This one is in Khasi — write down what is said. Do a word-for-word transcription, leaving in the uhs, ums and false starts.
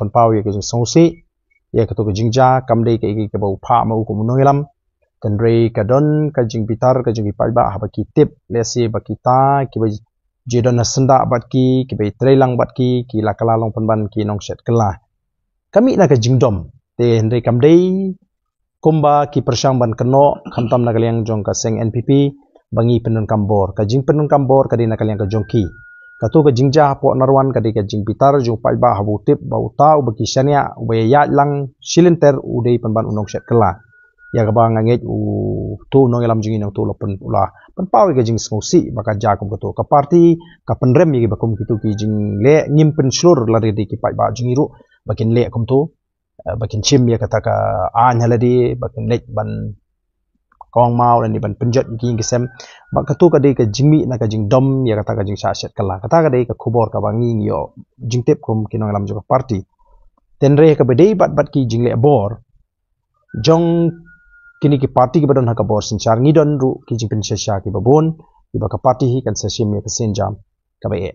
pynpaw ïa ka jingsngewsih ïa kato ka jingjia, kam dei kaei kaei kaba u phah ma u kum u nongïalam. Hynrei ka don ka jingbitar ka jong ki paidbah haba ki tip lehse ba kita kiba ju don ha syndah bad ki, kiba ïatrei lang bad ki, ki la kylla long pynban ki nongshet kylla. Ka mih na ka jingdom, te hynrei kam dei kumba ki pyrshang ban kynnoh, khamtam na ka liang jong ka seng N P P, ba ngi pyndonkam bor. Ka jingpyndonkam bor ka dei na ka liang ka jong ki. Kato ka jingjia hapoh Narwan ka dei ka jingbitar jong u paidbah haba u tip ba uta uba ki shaniah, uba ïaid lang shi lynter, u dei pynban u nongshet kylla. Ïa kaba nga ngeit uto u nongïalam jong ngi nangto u la pyn, u la pynpaw ïa ka jingsngewsih ba ka jia kum kato. Ka party ka pynrem ïa kiba kum kito ki jingleh, ngim pynshlur lade de ki paidbah jong ngi ruh ba kin leh kumto, eh, ba kin shim ïa kata ka aiñ ha lade, ba kin leit ban kongmaw lane ban pynjot ïa ki ïing ki sem. Ba kato ka dei ka jingmih na ka jingdom ïa kata ka jingshah shet kylla. Kata ka dei ka khubor kaba ngi ngi ïoh jingtip kum ki nongïalam jong ka party. Te hynrei kaba dei bad bad ki jingleh bor jong kine ki party kiba don ha ka bor synshar, ngi don ruh ki jingpynshisha kiba bun, kiba ka party hi kan sa shim ïa ka sienjam kaba eh.